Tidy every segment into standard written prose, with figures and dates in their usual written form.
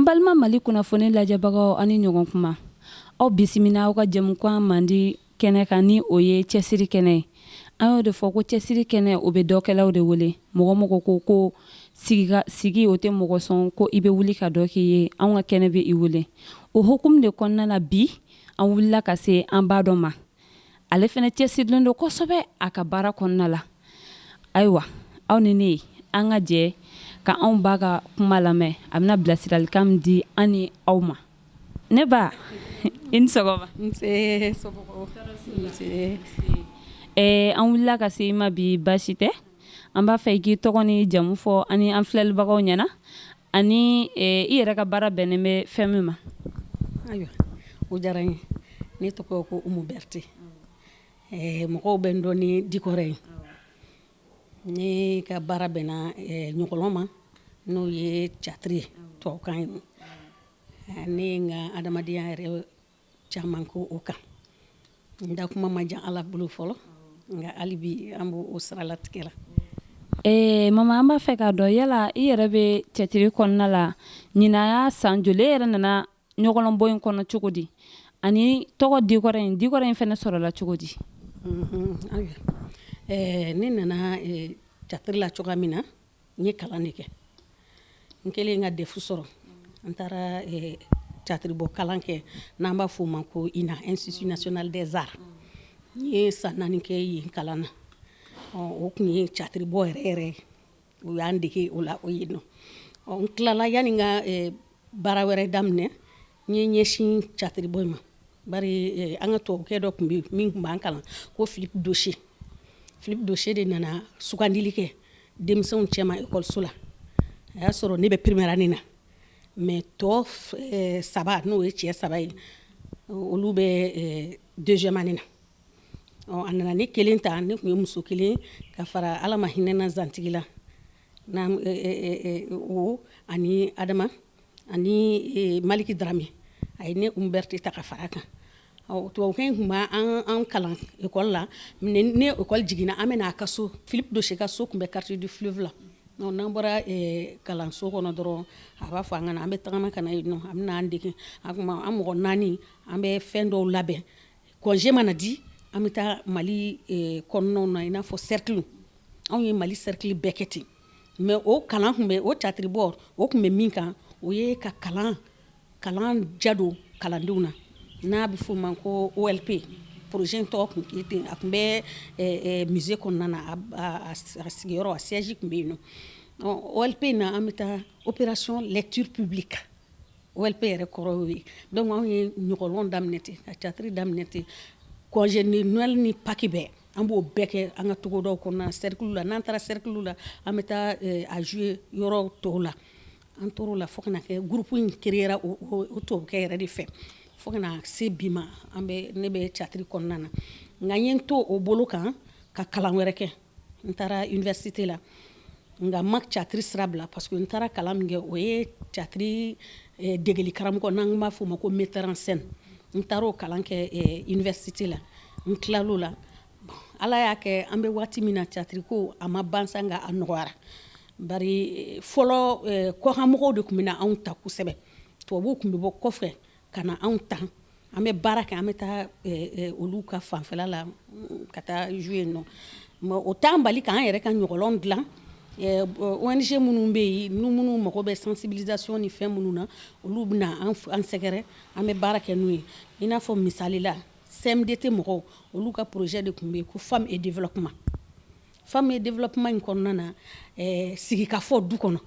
Balima Mali kunnafoni lajɛbagaw, ani ɲɔgɔn kuma. Aw bisimila aw ka jɛmukan mandi kɛnɛ kan, ni o ye cɛsiri kɛnɛ ye. An y'o de fɔ ko cɛsiri kɛnɛ, o bɛ dɔkɛlaw de wele. Mɔgɔ mɔgɔ ko sigi o tɛ mɔgɔ sɔn, ko i bɛ wuli ka dɔ k'i ye, an ka kɛnɛ bɛ i wele. O hukumu de kɔnɔna la, bi an wulila ka se an ba dɔ ma. Ale fana cɛsirilen don kosɛbɛ a ka baara kɔnɔna la. Ayiwa, aw ni ne, an ka jɛ ka anw ba ka kuma lamɛn, a bɛna bilasiralikan min di an ni aw ma. Ne ba, i ni sɔgɔma. Nse, somɔgɔw? Nse. An wulila ka se i ma bi, baasi tɛ? An b'a fɛ i k'i tɔgɔ ni jamu fɔ ani an filɛlibagaw ɲɛna, ani i yɛrɛ ka baara bɛnnen bɛ fɛn min ma. Ayiwa, o diyara n ye. Ne tɔgɔ ko Umu Berete. Mɔgɔw bɛ n dɔn ni Dikɔrɛ ye. Ne ka baara bɛnna ɲɔgɔlɔn ma, n'o ye théâtre ye tubabukan ye. Ne ye n ka adamadenya yɛrɛ caman ko o kan. N da kuma ma jan Ala bolo fɔlɔ, nka hali bi an b'o o siralatigɛ la. Mama, an b'a fɛ k'a dɔn, yala i yɛrɛ bɛ théâtre kɔnɔna la ɲinan y'a san joli? E yɛrɛ nana ɲɔgɔlɔnbɔ in kɔnɔ cogo di? Ani tɔgɔ Dikɔrɛ in, Dikɔrɛ in fana sɔrɔla cogo di? Ayiwa, ne nana théâtre la cogoya min na, n ye kalan de kɛ. N kɛlen ka DEF sɔrɔ, n taara théâtre bɔ kalan kɛ, n'an b'a fɔ o ma ko INA, Institut national des arts. N ye san 4 kɛ yen kalan na. O tun ye théâtre bɔ yɛrɛ yɛrɛ ye. U y'an dege o la o yen nɔ. N tilala, yanni n ka baara wɛrɛ daminɛ, n ye ɲɛsin théâtre bɔ in ma, bari an ka tubabukɛ dɔ tun bɛ yen min tun b'an kalan, ko Philippe Dossier. Philippe Dossier de nana sugandili kɛ denmisɛnw cɛma ekɔliso la. A y'a sɔrɔ ne bɛ première année na, mais tɔ saba, n'o ye cɛ saba ye, olu bɛ deuxième année na. A nana ne kelen ta. Ne tun ye muso kelen ka fara Ala ma hinɛna zantigi la o ani Adama ani Maliki Darame. A ye ne Umu Berete ta ka fara kan. Tubabukɛ in tun b'an kalan ekɔli la. Ni ekɔli jiginna, an bɛ n'a ka so. Philippe Dossier ka so tun bɛ quartier du Fleuve la. N'an bɔra kalanso kɔnɔ dɔrɔn, a b'a fɔ an ka na, an bɛ tagama ka na yen nɔ. A bɛ n'an dege. A tuma an mɔgɔ naani, an bɛ fɛn dɔw labɛn. Congé mana di, an bɛ taa Mali kɔnɔnaw na, i n'a fɔ cercle. Anw ye Mali cercle bɛɛ kɛ ten. Mais o kalan tun bɛ o théâtre bɔ o tun bɛ min kan, o ye ka kalan jadon kalandenw na, n'a bɛ f'o ma ko OLP. Projet in tɔgɔ tun ye ten. A tun bɛ musée kɔnɔna na, a sigiyɔrɔ, a siège tun bɛ yen nɔ. OLP na, an bɛ taa opération lecture publique. OLP yɛrɛ kɔrɔ y'o ye. Donc anw ye ɲɔgɔlɔn daminɛ ten, ka théâtre daminɛ ten. Congé ni Noël ni Pâques bɛɛ, an b'o bɛɛ kɛ an ka togodaw kɔnɔna, cercle la. N'an taara cercle la, an bɛ taa a jouer yɔrɔ tɔw la. An tor'o la fo ka na kɛ groupe in créera o tubabukɛ yɛrɛ de fɛ, fo ka na se bi ma, an bɛ ne bɛ théâtre kɔnɔna na. Nka n ye n to o bolo kan ka kalan wɛrɛ kɛ. N taara université la, nka n ma théâtre sira bila, parce que n taara kalan min kɛ, o ye théâtre degeli karamɔgɔ, n'an b'a fɔ o ma ko metteur en scène. N taara o kalan kɛ université la. N tilal'o la. Ala y'a kɛ, an bɛ waati min na, théâtre ko a ma ban sa, nka a nɔgɔyara, bari fɔlɔ kɔkanmɔgɔw de tun bɛ na anw ta kosɛbɛ. Tubabuw tun bɛ bɔ kɔfɛ ka na anw ta. An bɛ baara kɛ, an bɛ taa olu ka fanfɛla la ka taa jouer yen nɔ. Mais o t'an bali k'an yɛrɛ ka ɲɔgɔlɔn dilan. ONG minnu bɛ yen, ni minnu mago bɛ sensibilisation ni fɛn minnu na, olu bɛ na an sɛgɛrɛ, an bɛ baara kɛ n'u ye. I n'a fɔ misali la, CMDT mɔgɔw, olu ka projet de tun bɛ yen ko femme et développement. Femme et développement in kɔnɔna na, sigikafɔ du kɔnɔ,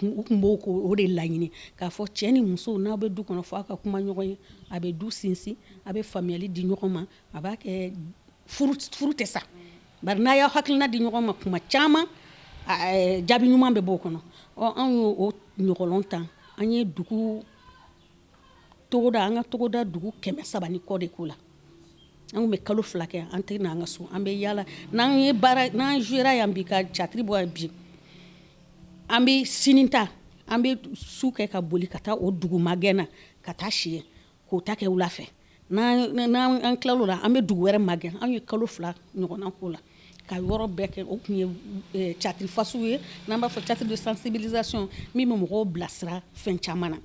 u tun b'o o de laɲini, k'a fɔ cɛ ni muso, n'aw bɛ du kɔnɔ, fo aw ka kuma ɲɔgɔn ye. A bɛ du sinsin, a bɛ faamuyali di ɲɔgɔn ma, a b'a kɛ furu tɛ sa, bari n'a y'aw hakilina di ɲɔgɔn ma kuma caman, jaabi ɲuman bɛ bɔ o kɔnɔ. Ɔ, anw y'o o ɲɔgɔlɔn ta. An ye dugu togoda, an ka togoda dugu 300 ni kɔ de k'o la. An tun bɛ kalo 2 kɛ, an tɛ na an ka so, an bɛ yaala. N'an ye baara, n'an jouera yan bi, ka théâtre bɔ yan bi, an bɛ sini ta, an bɛ su kɛ ka boli ka taa o dugu magɛn na, ka taa si yen k'o ta kɛ wula fɛ. N'an tilal'o la, an bɛ dugu wɛrɛ magɛn. An ye kalo 2 ɲɔgɔnna k'o la. ka yɔrɔ bɛɛ kɛ. O tun ye théâtre fasugu ye n'an b'a fɔ théâtre de sensibilisation, min bɛ mɔgɔw bilasira fɛn caman na.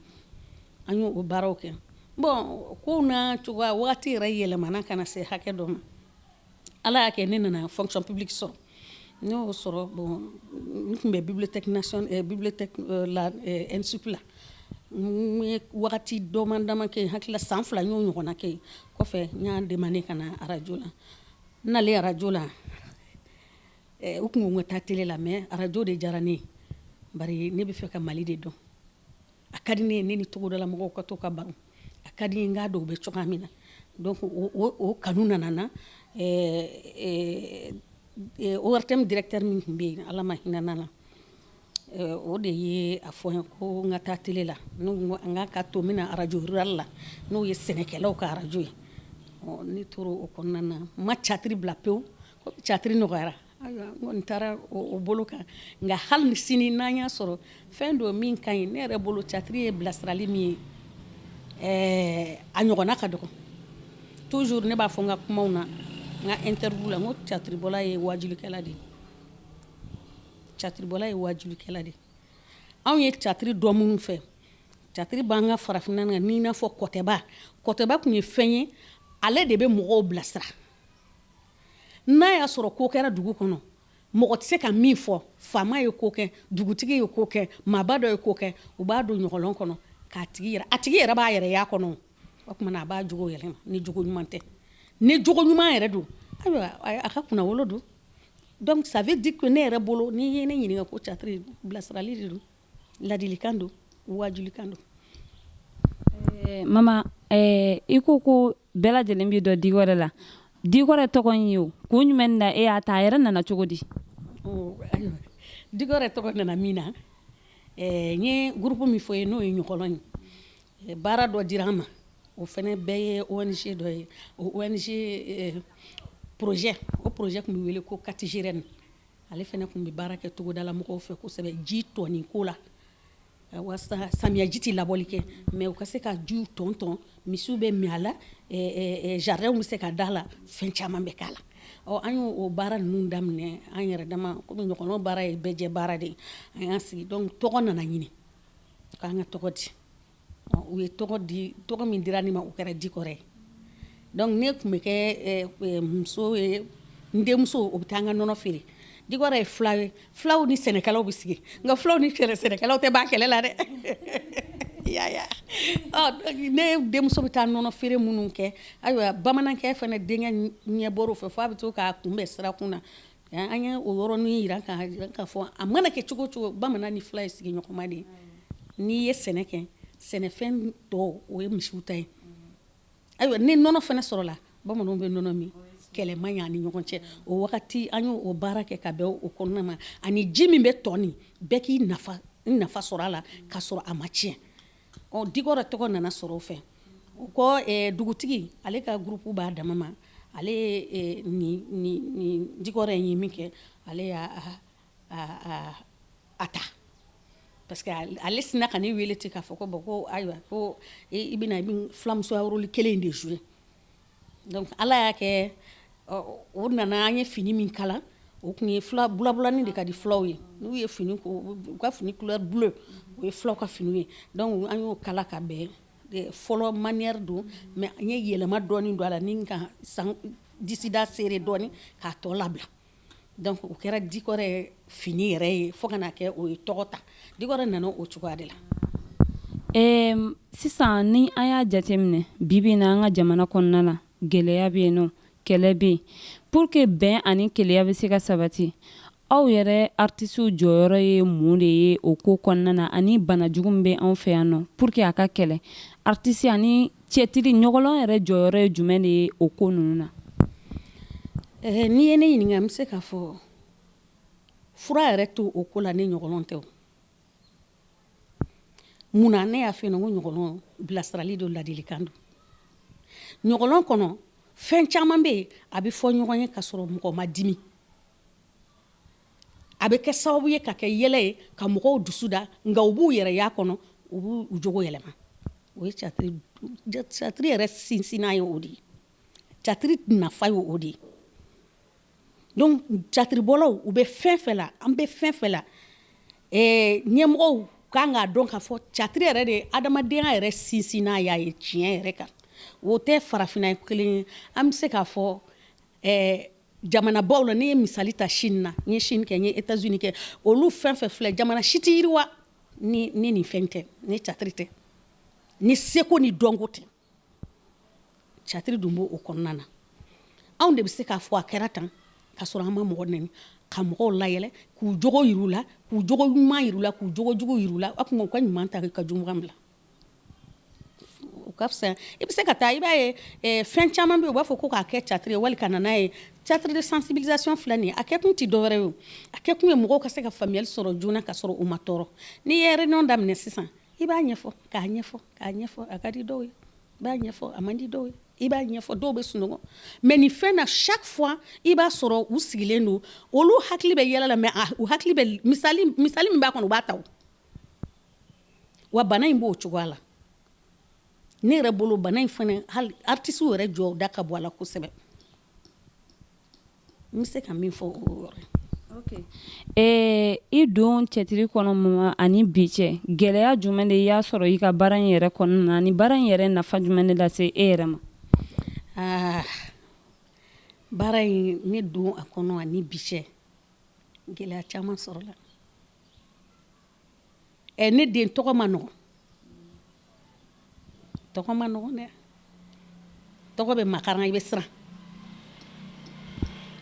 An y'o o baaraw kɛ. Bon, kow n'a cogoya, waati yɛrɛ yɛlɛmana ka na se hakɛ dɔ ma. Ala y'a kɛ, ne nana fonction publique sɔrɔ. Ne y'o sɔrɔ, bon, n tun bɛ bibliothèque nationale, bibliothèque la, ENSUP la. N ye wagati dɔma dama kɛ yen, hakili la san 2 n y'o ɲɔgɔnna kɛ yen. Kɔfɛ, n y'a demandé ka na arajo la. N nalen arajo la, u tun ko n ka taa télé la, mais arajo de diyara ne ye, bari ne bɛ fɛ ka Mali de dɔn. A ka di ne ye, ne ni togodala mɔgɔw ka to ka baro. A ka di n ye n k'a dɔn u bɛ cogoya min na. Donc o kanu nana na. ORTM directeur min tun bɛ yen, Ala ma hinɛ na, o de ye a fɔ n ye ko n ka taa télé la. Ne ko n k'a ka to n bɛna arajo rural la, n'o ye sɛnɛkɛlaw ka arajo ye. Ne tora o kɔnɔna na, n ma théâtre bila pewu. Théâtre nɔgɔyara, ayiwa, n kɔni taara o bolo kan. Nka hali sini, n'an y'a sɔrɔ fɛn dɔ min ka ɲi ne yɛrɛ bolo, théâtre ye bilasirali min ye, a ɲɔgɔnna ka dɔgɔ. Toujours ne b'a fɔ n ka kumaw na, n ka interview la, n ko théâtre bɔla ye wajulikɛla de ye. Théâtre bɔla ye wajulikɛla de ye. Anw ye théâtre dɔn minnu fɛ, théâtre b'an ka farafinna na, n'i n'a fɔ kɔtɛba. Kɔtɛba tun ye fɛn ye, ale de bɛ mɔgɔw bilasira. N'a y'a sɔrɔ ko kɛra dugu kɔnɔ, mɔgɔ tɛ se ka min fɔ, faama ye ko kɛ, dugutigi ye ko kɛ, maaba dɔ ye ko kɛ, u b'a don ɲɔgɔlɔn kɔnɔ k'a tigi yɛrɛ, a tigi yɛrɛ b'a yɛrɛ y'a kɔnɔ. O tuma na, a b'a jogo yɛlɛma. Ni jogo ɲuman tɛ, ni jogo ɲuman yɛrɛ don, ayiwa, a ka kunnawolo don. Donc ça veut dire que ne yɛrɛ bolo, n'i ye ne ɲininka ko théâtre bilasirali de don, ladilikan don, wajulikan don. Mama, i ko ko bɛɛ lajɛlen b'i dɔn Dikɔrɛ la. Dikɔrɛ tɔgɔ in ye, o kun jumɛn na e y'a ta? A yɛrɛ nana cogo di? Ayiwa, Dikɔrɛ tɔgɔ nana min na, n ye groupe min fɔ ye, n'o ye ɲɔgɔlɔn ye, baara dɔ dira an ma. O fana bɛɛ ye ONG dɔ ye. O ONG projet, o projet tun bɛ wele ko Katijirɛni. Ale fana tun bɛ baara kɛ togodala mɔgɔw fɛ kosɛbɛ, ji tɔni ko la, walasa samiya ji tɛ labɔli kɛ, mais u ka se ka jiw tɔn tɔn, misiw bɛ min a la, jardin bɛ se ka da la, fɛn caman bɛ k'a la. Ɔ, an y'o baara ninnu daminɛ an yɛrɛ dama, komi ɲɔgɔlɔn baara ye bɛɛ jɛ baara de ye. An y'an sigi, donc tɔgɔ nana ɲini k'an ka tɔgɔ di. U ye tɔgɔ di, tɔgɔ min dira ne ma, o kɛra Dikɔrɛ ye. Donc ne tun bɛ kɛ muso ye, n denmuso, o bɛ taa an ka nɔnɔ feere. Dikɔrɛ ye fila ye, filaw ni sɛnɛkɛlaw bɛ sigi, nka filaw ni sɛnɛkɛlaw tɛ ban kɛlɛ la dɛ. I y'a ye? Ɔ, ne denmuso bɛ taa nɔnɔ feere minnu kɛ, ayiwa, bamanankɛ fana denkɛ ɲɛ bɔr'o fɛ, f'a bɛ to k'a kunbɛn sirakun na. An ye o yɔrɔnin yira k'a fɔ a mana kɛ cogo o cogo, bamanan ni fila ye sigiɲɔgɔnma de ye. N'i ye sɛnɛ kɛ, sɛnɛfɛn tɔ, o ye misiw ta ye. Ayiwa, ni nɔnɔ fana sɔrɔla, bamananw bɛ nɔnɔ min, kɛlɛ man ɲi ani ɲɔgɔn cɛ. O wagati, an y'o o baara kɛ ka bɛn o kɔnɔna ma, ani ji min bɛ tɔ nin bɛɛ k'i nafa sɔrɔ a la k'a sɔrɔ a ma tiɲɛ. Ɔ, Dikɔrɔ tɔgɔ nana sɔrɔ o fɛ. O kɔ, dugutigi, ale ka groupe b'a dama ma. Ale ye nin Dikɔrɔ in ye min kɛ, ale y'a a ta, parce que ale sinna ka ne wele ten k'a fɔ ko bon, ko ayiwa, ko i bɛna, i bɛ filamusoya rôle kelen in de jouer. Donc Ala y'a kɛ, o nana, an ye fini min kala, o tun ye fila bulabulani de ka di filaw ye. N'u ye fini ko, u ka fini couleur bleu, o ye filaw ka fini ye. Donc an y'o kala ka bɛn fɔlɔ manière don, mais an ye yɛlɛma dɔɔni don a la, ni ka san disida seere dɔɔni k'a tɔ labila. Donc o kɛra Dikɔrɛ fini yɛrɛ ye, fo ka na kɛ o ye tɔgɔ ta. Dikɔrɛ nana o cogoya de la. Sisan, ni an y'a jateminɛ, bi bi na, an ka jamana kɔnɔna na, gɛlɛya bɛ yen nɔ, kɛlɛ bɛ yen. Pour que bɛn ani kelenya bɛ se ka sabati, aw yɛrɛ artistes jɔyɔrɔ ye mun de ye o ko kɔnɔna na? Ani bana jugu min bɛ anw fɛ yan nɔ, pour que a ka kɛlɛ, artiste ani cɛtiri ɲɔgɔlɔn yɛrɛ jɔyɔrɔ ye jumɛn de ye o ko ninnu na? N'i ye ne ɲininka, n bɛ se k'a fɔ fura yɛrɛ to o ko la ni ɲɔgɔlɔn tɛ. O munna? Ne y'a fɔ yen ko ɲɔgɔlɔn bilasirali don, ladilikan don. Ɲɔgɔlɔn kɔnɔ, fɛn caman bɛ yen, a bɛ fɔ ɲɔgɔn ye ka sɔrɔ mɔgɔ ma dimi. A bɛ kɛ sababu ye ka kɛ yɛlɛ ye, ka mɔgɔw dusu da, nka u b'u yɛrɛ y'a kɔnɔ, u b'u jogo yɛlɛma. O ye théâtre yɛrɛ sinsinna ye, o de ye théâtre nafa ye, o de ye. Donc catiribɔlaw, u bɛ fɛn fɛn la, an bɛ fɛn fɛn la, ɲɛmɔgɔw kan k'a dɔn k'a fɔ catiri yɛrɛ de ye adamadenya yɛrɛ sinsin n'a y'a ye tiɲɛ yɛrɛ kan. O tɛ farafinna kelen ye. An bɛ se k'a fɔ jamanabaw la, ne ye misali ta Chine na, n ye Chine kɛ, n ye États-Unis kɛ, olu fɛn fɛn filɛ, jamana si tɛ yiriwa ni nin fɛn tɛ, ni catiri tɛ, ni seko ni dɔnko tɛ. Catiri dun b'o kɔnɔna na. Anw de bɛ se k'a fɔ a kɛra tan, ka sɔrɔ an ma mɔgɔ nɛni, ka mɔgɔw layɛlɛ, k'u jogo yir'u la, k'u jogo ɲuman yir'u la, k'u jogo jugu yir'u la. O tuma u ka ɲuman ta, ka juguman bila, o ka fisa. I bɛ se ka taa, i b'a ye fɛn caman bɛ yen, u b'a fɔ ko k'a kɛ catiri ye wali ka na n'a ye. Théâtre de sensibilisation filɛ nin ye, a kɛkun tɛ dɔwɛrɛ ye o, a kɛkun ye mɔgɔw ka se ka faamuyali sɔrɔ joona ka sɔrɔ u ma tɔɔrɔ. N'i ye réunion daminɛ sisan, i b'a ɲɛfɔ, k'a ɲɛfɔ, k'a ɲɛfɔ, a ka di dɔw ye, i b'a ɲɛfɔ, a man di dɔw ye, i b'a ɲɛfɔ, dɔw bɛ sunɔgɔ. Mais nin fɛn na, chaque fois i b'a sɔrɔ u sigilen don, olu hakili bɛ yɛlɛ la, mais u hakili bɛ misali misali min b'a kɔnɔ, u b'a ta. O wa bana in b'o cogoya la. Ne yɛrɛ bolo, bana in fana, hali artistes yɛrɛ jɔ da ka bɔ a la kosɛbɛ. N bɛ se ka min fɔ o yɔrɔ. I don cɛtiri kɔnɔ mama ani bi cɛ, gɛlɛya jumɛn de i y'a sɔrɔ i ka baara in yɛrɛ kɔnɔna na, ani baara in yɛrɛ nafa jumɛn de lase e yɛrɛ ma? Aa, baara in, ne don a kɔnɔ ani bi cɛ, gɛlɛya caman sɔrɔla. Ɛ, ne den, tɔgɔ ma nɔgɔn, tɔgɔ ma nɔgɔn dɛ. Tɔgɔ bɛ makaran, i bɛ siran,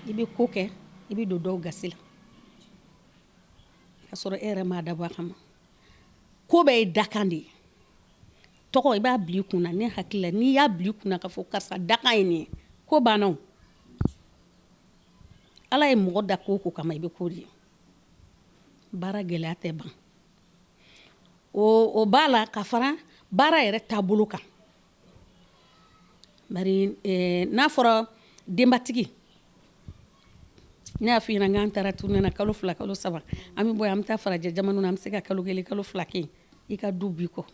i bɛ ko kɛ, i bɛ don dɔw gasi la ka sɔrɔ e yɛrɛ m'a dabɔ a kama. Ko bɛɛ ye dakan de ye. Tɔgɔ, i b'a bila i kunna. Ne hakili la, n'i y'a bila i kunna k'a fɔ karisa dakan ye nin ye, ko banna. O Ala ye mɔgɔ da ko ko kama, i bɛ ko de ye. Baara gɛlɛya tɛ ban. O b'a la ka fara baara yɛrɛ taabolo kan. Bari n'a fɔra denbatigi, ne y'a f'i ɲɛna k'an taara tournée na kalo 2, kalo 3, an bɛ bɔ yan, an bɛ taa farajɛ jamanaw na, an bɛ se ka kalo 1, kalo 2 kɛ yen. I ka du b'i kɔ,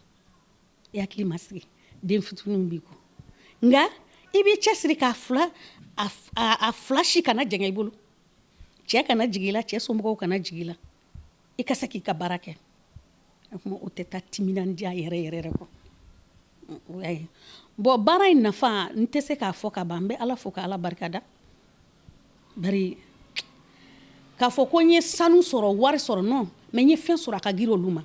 i hakili ma sigi, den fitininw b'i kɔ, nka i b'i cɛsiri k'a fila a fila si kana jɛngɛ i bolo, cɛ kana jigin i la, cɛ somɔgɔw kana jigin i la, i ka se k'i ka baara kɛ. O tuma o tɛ taa timinandiya yɛrɛ yɛrɛ yɛrɛ kɔ. O y'a ye. Bon, baara in nafa, n tɛ se k'a fɔ ka ban. N bɛ Ala fo ka Ala barikada. Bari k'a fɔ ko n ye sanu sɔrɔ, wari sɔrɔ, non, mais n ye fɛn sɔrɔ a ka girin olu ma.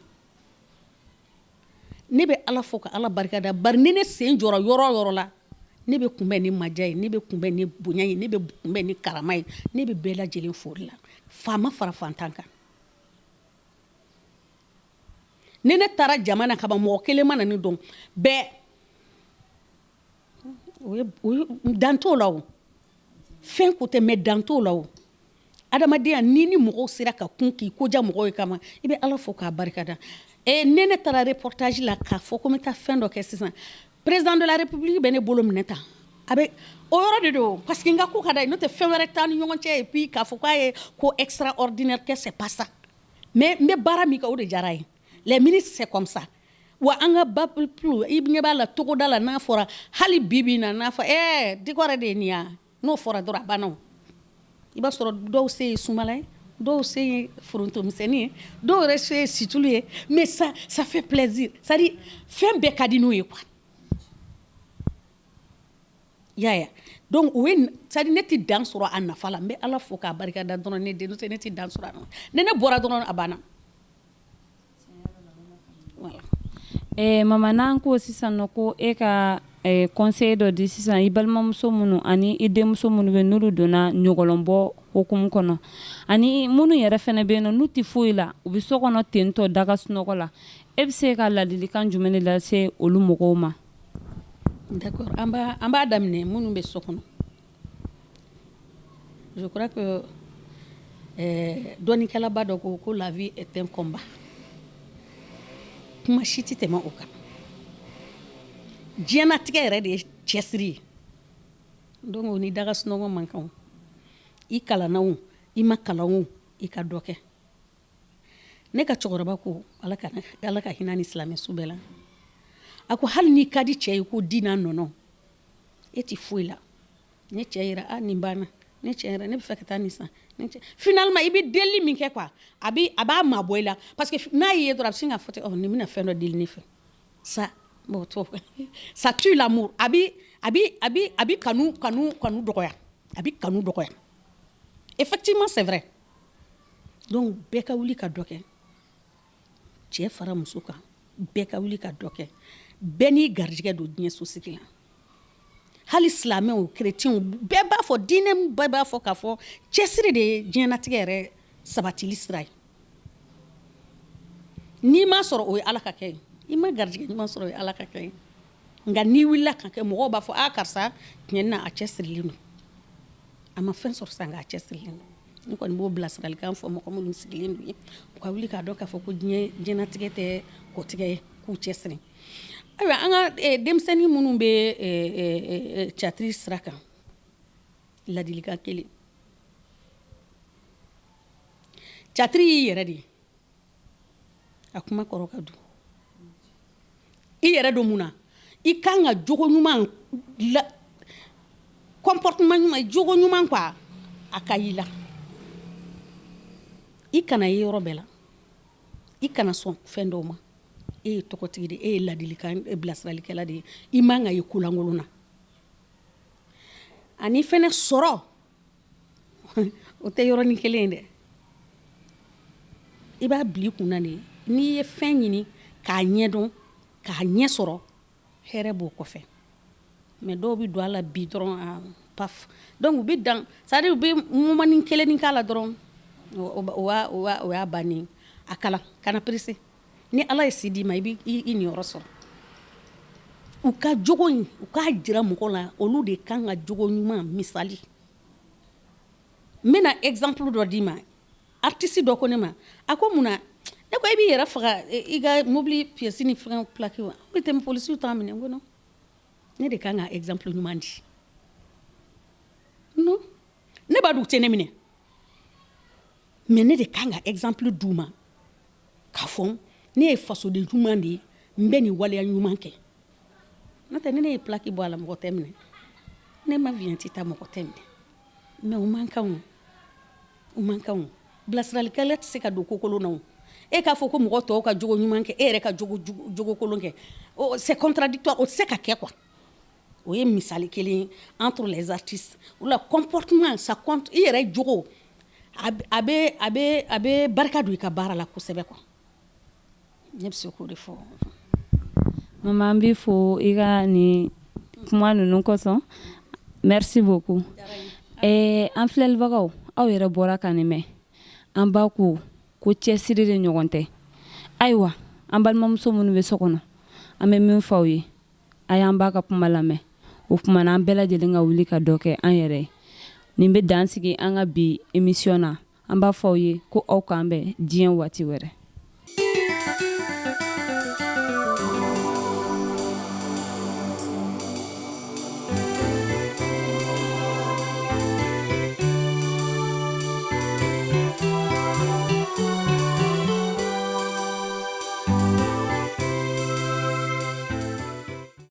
Ne bɛ Ala fo ka Ala barikada, bari ni ne sen jɔra yɔrɔ o yɔrɔ la, ne bɛ kunbɛn ni maja ye, ne bɛ kunbɛn ni bonya ye, ne bɛ kunbɛn ni karama ye. Ne bɛ bɛɛ lajɛlen fori la, faama fara fantan kan. Ni ne taara jama na kaban, mɔgɔ kelen ma na ne dɔn bɛɛ, o ye dan t'o la. O fɛn ko tɛ, mais dan t'o la. O adamadenya, ni mɔgɔw sera ka kun k'i koja mɔgɔw ye kama, i bɛ Ala fo k'a barikada. E ne taara reportage la k'a fɔ ko n bɛ taa fɛn dɔ kɛ sisan, président de la République bɛ ne bolo minɛ tan, a bɛ o yɔrɔ de don, parce que n ka ko ka d'a ye, n'o tɛ fɛn wɛrɛ t'an ni ɲɔgɔn cɛ. Et puis k'a fɔ k'a ye ko extraordinaire kɛ, c'est pas ça, mais n bɛ baara min kɛ, o de diyara a ye. Les ministres, c'est comme ça. Wa an ka ba i ɲɛ b'a la togoda la, n'a fɔra hali bi bi in na, n'a fɔ ɛɛ Dicko yɛrɛ de ye nin ye, n'o fɔra dɔrɔn, a banna. O i b'a sɔrɔ dɔw se ye sumala ye, dɔw se ye forontomisɛnnin ye, dɔw yɛrɛ se ye situlu ye, mais ça, ça fait plaisir. C'est à dire fɛn bɛɛ ka di n'o ye quoi, i y'a ye. Donc o ye, c'est à dire ne tɛ dan sɔrɔ a nafa la. N bɛ Ala fo k'a barikada dɔrɔn. Ne den, n'o tɛ ne tɛ dan sɔrɔ a la. Ni ne bɔra dɔrɔn, a banna, voilà. Mama, n'an ko sisan nɔ ko e ka conseil dɔ di sisan i balimamuso minnu ani i denmuso minnu bɛ, n'olu donna ɲɔgɔlɔnbɔ hukumu kɔnɔ, ani minnu yɛrɛ fɛnɛ bɛ yen nɔ, n'u tɛ foyi la, u bɛ so kɔnɔ ten tɔ daga sunɔgɔ la, e bɛ se ka ladilikan jumɛn de lase olu mɔgɔw ma? D'accord, an b'a daminɛ minnu bɛ so kɔnɔ. Je crois que dɔnnikɛlaba dɔ ko ko la vie est un combat. Kuma si tɛ tɛmɛ o kan. Diɲɛnatigɛ yɛrɛ de ye cɛsiri ye. Donc o ni daga sunɔgɔ man kan. I kalanna o, i ma kalan o, i ka dɔ kɛ. Ne ka cɛkɔrɔba ko, Ala ka hinɛ ni silamɛ su bɛɛ la, a ko hali n'i ka di cɛ ye ko di n'a nɔnɔ, e tɛ foyi la, ni cɛ yɛrɛ a nin banna. Ne cɛ yɛrɛ, ne bɛ fɛ ka taa nin san. Finalement, i bɛ deli min kɛ quoi, a b'a mabɔ i la, parce que n'a y'i ye dɔrɔn, a bɛ sin k'a fɔ ten, nin bɛna fɛn dɔ deli ne fɛ. Ça, bon, ça tue l'amour. A bɛ a bɛ a bɛ a bɛ kanu kanu kanu dɔgɔya, a bɛ kanu dɔgɔya. Effectivement, c'est vrai. Donc bɛɛ ka wuli ka dɔ kɛ, cɛ fara muso kan, bɛɛ ka wuli ka dɔ kɛ. Bɛɛ n'i garijɛgɛ don diɲɛ sosigi la. Hali silamɛw, chrétiens, bɛɛ b'a fɔ, diinɛ bɛɛ b'a fɔ k'a fɔ cɛsiri de ye diɲɛnatigɛ yɛrɛ sabatili sira ye. N'i ma sɔrɔ, o ye Ala ka kɛ ye. I ma garijɛgɛ ɲuman sɔrɔ, o ye Ala ka kɛ ye. Nka n'i wulila ka kɛ, mɔgɔw b'a fɔ, a karisa, tiɲɛ na, a cɛsirilen don. A ma fɛn sɔrɔ sisan, nka a cɛsirilen don. Ne kɔni b'o bilasiralikan fɔ mɔgɔ minnu sigilen don ye, u ka wuli k'a dɔn k'a fɔ ko diɲɛ diɲɛnatigɛ tɛ kɔtigɛ ye, k'u cɛsiri. Ayiwa, an ka denmisɛnnin minnu bɛ théâtre sira kan, ladilikan kelen: théâtre y'i yɛrɛ de ye. A kuma kɔrɔ ka dun. I yɛrɛ don mun na? I kan ka jogo ɲuman la, comportement ɲuman, jogo ɲuman quoi, a ka y'i la. I kana ye yɔrɔ bɛɛ la, i kana sɔn fɛn dɔw ma. E ye tɔgɔtigi de, e ye ladilikan bilasiralikɛla de ye, i man ka ye kolankolon na. Ani fɛnɛ sɔrɔ, o tɛ yɔrɔnin kelen ye dɛ. I b'a bila i kunna de, n'i ye fɛn ɲini k'a ɲɛdɔn, k'a ɲɛ sɔrɔ, hɛrɛ b'o kɔfɛ. Mais dɔw bɛ don a la bi dɔrɔn, paf, donc u bɛ dan, c'est à dire u bɛ moment kelen k'a la dɔrɔn, o y'a bannen. A kalan, kana pressé. Ni Ala ye si d'i ma, i bɛ i niyɔrɔ sɔrɔ. U ka jogo in, u k'a jira mɔgɔ la, olu de kan ka jogo ɲuman misali. N bɛna exemple dɔ d'i ma. Artiste dɔ ko ne ma, a ko mun na? Ne ko, e b'i yɛrɛ faga i ka mobili pièce ni fɛn plaque wa? N bɛ tɛmɛ, polisiw t'an minɛ. N ko non, ne de kan ka exemple ɲuman di. Non, ne b'a dɔn u tɛ ne minɛ, mais ne de kan ka exemple d'u ma k'a fɔ ne ye fasoden ɲuman de ye, n bɛ nin waleya ɲuman kɛ. N'o tɛ, ni ne ye plaque bɔ a la, mɔgɔ tɛ minɛ. Ne ma vignette ta, mɔgɔ tɛ minɛ. Mais o man kan, o o man kan. O bilasiralikɛla tɛ se ka don ko kolon na. O e k'a fɔ ko mɔgɔ tɔw ka jogo ɲuman kɛ, e yɛrɛ ka jogo kolon kɛ, c'est contradictoire, o tɛ se ka kɛ quoi. O ye misali kelen ye. Entre les artistes, o la, comportement, ça compte. I yɛrɛ jogo, a bɛ a bɛ a bɛ barika don i ka baara la kosɛbɛ quoi. Ne bɛ se k'o de fɔ. Mama, an b'i fo i ka nin kuma ninnu kosɔn. Merci beaucoup. An filɛlibagaw, aw yɛrɛ bɔra ka nin mɛn. An ba ko ko cɛsiri de ɲɔgɔn tɛ. Ayiwa, an balimamuso minnu bɛ so kɔnɔ, an bɛ min fɔ aw ye, a y'an ba ka kuma lamɛn. O tuma na, an bɛɛ lajɛlen ka wuli ka dɔ kɛ an yɛrɛ ye. Nin bɛ dan sigi an ka bi émission na. An b'a fɔ aw ye ko aw k'an bɛn diɲɛ waati wɛrɛ.